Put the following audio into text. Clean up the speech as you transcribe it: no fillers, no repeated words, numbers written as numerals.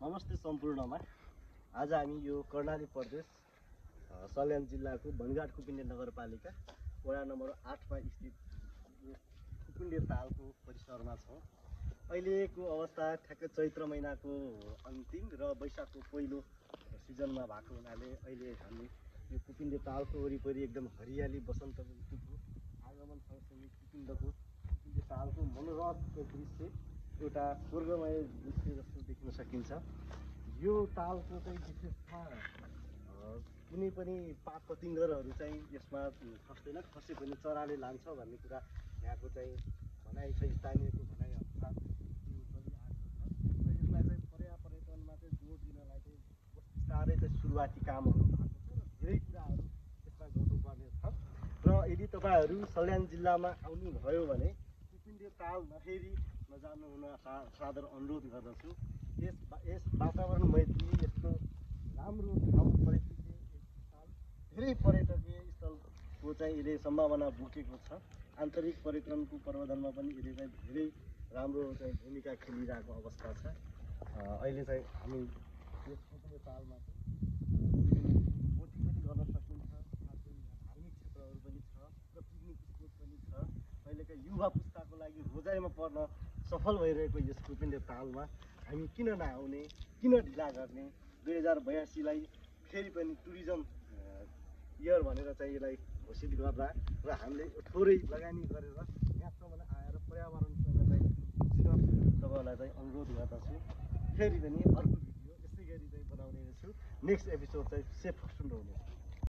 नमस्ते सम्पूर्णमा। आज हामी यो कर्णाली प्रदेश सल्यान जिल्लाको बनघाट कुपिन्डे नगरपालिका वडा नम्बर 8 मा स्थित कुपिन्डे तालको परिसरमा छौँ। अहिलेको अवस्था ठ्याक्कै चैत्र महिनाको अन्तिम र वैशाखको पहिलो सिजनमा भएको हुनाले अहिले हामी यो कुपिन्डे तालको वरिपरि एकदम हरियाली बसन्त ऋतुको आगमन सँगसँगै कुपिन्डे तालको मनोरमको दृश्य एउटा स्वर्गमय दृश्य जस्तो देख्न सकिन्छ। यो तालको चाहिँ विशेषता कुनै पनि पात पतिङ्गरहरू चाहिँ यसमा खस्दैन, खसे पनि चराले लान्छ भन्ने कुरा यहाँको चाहिँ भनाइ छ, स्थानीयको भनाइ अनुसार यो चलिआएको छ। र यसलाई चाहिँ पर्यटनमा चाहिँ जोड दिनलाई चाहिँ बिस्तारै चाहिँ सुरुवाती कामहरू भएको छ र धेरै कुराहरू यसमा गर्नुपर्ने छ। र यदि तपाईँहरू सल्यान जिल्लामा आउनुभयो भने कुपिन्डे ताल नहेरी नजानु हुन सादर अनुरोध गर्दछु। यस वातावरण मैत्री यस्तो राम्रो ठाउँ परिस्थिति ताल धेरै पर्यटकीय स्थलको चाहिँ यसले सम्भावना बोकेको छ। आन्तरिक पर्यटनको प्रवर्धनमा पनि यसले चाहिँ धेरै राम्रो चाहिँ भूमिका खेलिरहेको अवस्था छ। अहिले चाहिँ हामी यस कुपिन्डे तालमा चाहिँ बोटिङ पनि गर्न सकिन्छ, साथै धार्मिक क्षेत्रहरू पनि छ र पिकनिक स्पोट पनि छ। अहिलेका युवा पुस्ताको लागि रोजाइमा पर्न सफल भइरहेको यस कुपिन्डे तालमा हामी किन नआउने, किन ढिला गर्ने? 2082लाई फेरि पनि टुरिज्म इयर भनेर चाहिँ यसलाई घोषित गर्दा र हामीले थोरै लगानी गरेर यहाँसम्म आएर पर्यावरणसँग चाहिँ बुझ्न तपाईँहरूलाई चाहिँ अनुरोध गर्दछु। फेरि पनि अर्को भिडियो यसै गरी चाहिँ बनाउने छु। नेक्स्ट एपिसोड चाहिँ सेफ सुन्नुहुनेछ।